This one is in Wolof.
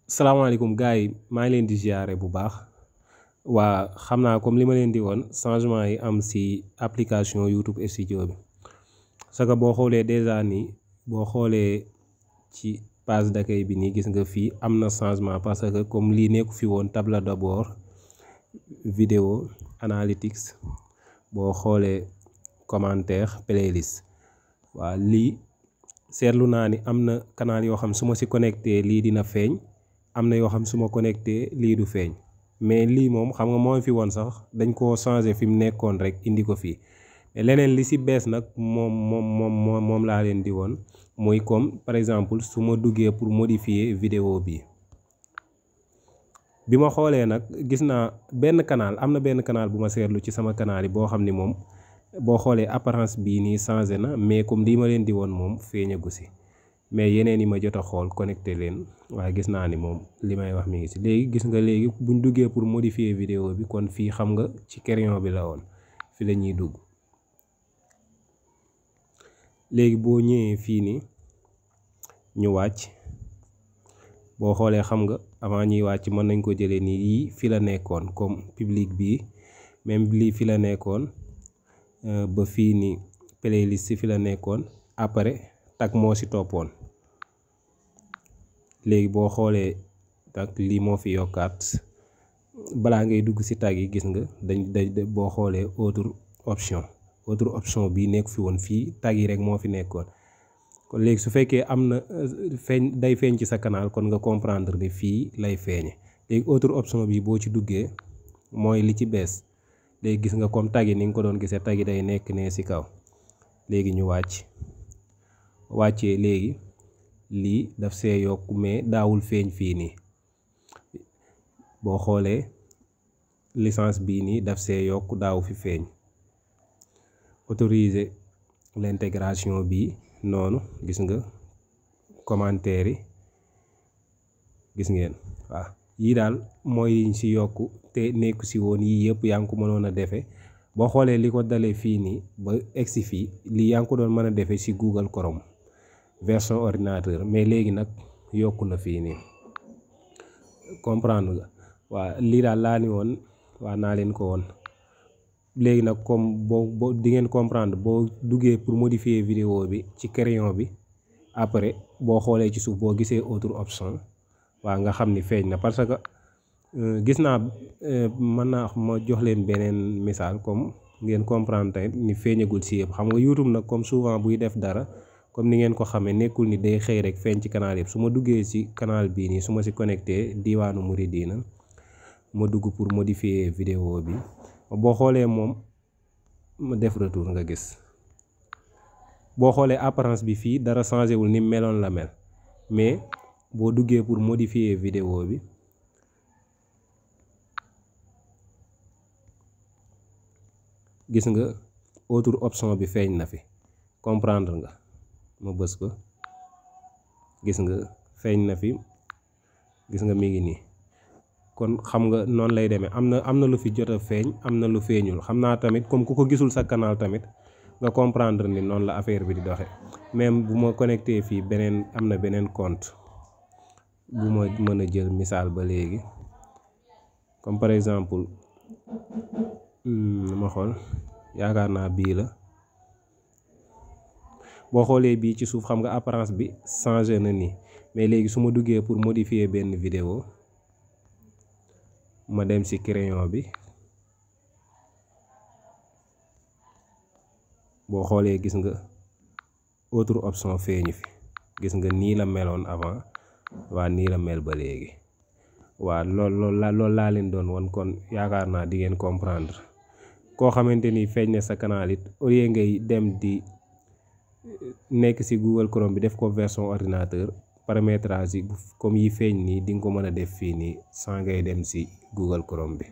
salaamaaleykum gars yi maa ngi leen di ziare bu baax waa xam naa comme li ma leen di woon changement yi am si application YouTube Studio bi parce que boo xoolee déjà nii boo xoolee ci page d'accueil bi nii gis nga fii am na changement parce que comme lii nekku fi woon tableau de bord vidéo analytics boo xoolee commentaire playlist waa lii seetlu naa ni am na canal yoo xam su ma si connecté lii dina feeñ. am na yoo xam su ma connecté lii du feeñ mais lii moom xam nga moo fi woon sax dañ koo changé fi mu nekkoon rek indi ko fii mais leneen li si bees nag moom laa leen di woon muy comme par exemple su ma duggee pour modifier vidéo bi ma xoolee nag gis naa benn canal am na benn canal bu ma seetlu ci sama canal yi boo xam ni moom boo xoolee apparence bii nii changé na mais comme lii ma leen di woon moom feeñagu si mais yeneen yi ma jot a xool connecté leen waaye gis naa ni moom li may wax mi ngi si léegi gis nga léegi buñ duggee pour modifier vidéo bi kon fii xam nga ci crayon bi la woon fi la ñuy dugg léegi boo ñëwee fii nii ñu wàcc boo xoolee xam nga avant ñuy wàcc mën nañ ko jëlee nii yii fi la nekkoon comme public bii même lii fi la nekkoon ba fii nii playlist fi la nekkoon après tag moo si toppoon léegi boo xoolee nag lii moo fi yokkaat balaa ngay dugg si tag yi gis nga dañ boo xoolee autre option bii nekk fi woon fii tag yi rek moo fi nekkoon kon léegi su fekkee am na day feeñ ci sa canal kon nga comprendre ni fii lay feeñe léegi autre option bi boo ci duggee mooy li ci bees léegi gis nga comme tag yi ni nga ko doon gisee tag yi day nekk ne si kaw léegi ñu wàccee léegi lii daf see yokk mais daawul feeñ fii nii boo xoolee licence bii nii daf see yokk daaw fi feeñ autoriser l'intégration bii noonu gis nga commentaire yi gis ngeen waaw yii daal mooy yiñ si yokk te nekku si woon yii yëpp yaa ngi ko mënoon a defee boo xoolee li ko dalee fii nii ba egsi fii lii yaa ngi ko doon mën a defee si Google Chrome version ordinateur mais léegi nag yokku na fii nii comprendre nga waa lii daal laa ni woon waa naa leen ko woon léegi nag comme boo di ngeen comprendre boo duggee pour modifier vidéo bi ci crayon bi après boo xoolee ci suuf boo gisee autre option waa nga xam ni feeñ na parce que gis naa mën naa ma jox leen beneen misaal comme ngeen comprendre tamit ni feeñagul si yëpp xam nga YouTube nag comme souvent buy def dara comme ni ngeen ko xamee nekkul ni day xëy rek feeñ ci canal yëpp su ma duggee ci canal bii nii su ma si connecté diwaanu Mouridina ma dugg pour modifier vidéo bi boo xoolee moom ma def retour nga gis boo xoolee apparence bi fii dara changé wul ni meloon la mel mais boo duggee pour modifier vidéo bi gis nga autre option bi feeñ na fi comprendre nga ma bës ko gis nga feeñ na fi gis nga mi ngi nii kon xam nga noonu lay demee am na lu fi jot a feeñ am na lu feeñul xam naa tamit comme ku ko gisul sa canal tamit nga comprendre ni noonu la affaire bi di doxe même bu ma connecté fii beneen am na beneen compte bu ma mën a jël misaal ba léegi comme par exemple ma xool yaakaar naa bii la boo xoolee bii ci suuf xam nga apparence bi changé na nii mais léegi su ma duggee pour modifier benn vidéo ma dem ci crayon bi boo xoolee gis nga autre option feeñu fi gis nga nii la meloon avant waa nii la mel ba léegi waa loolu laa leen doon woon kon yaakaar naa di ngeen comprendre koo xamante ni feeñ ne sa canal it au lieu ngay dem di nekk ci Google Chrome bi def ko version ordinateur paramétrage yi comme yi feeñ nii di nga ko mën a def fii nii sans ngay dem ci Google Chrome bi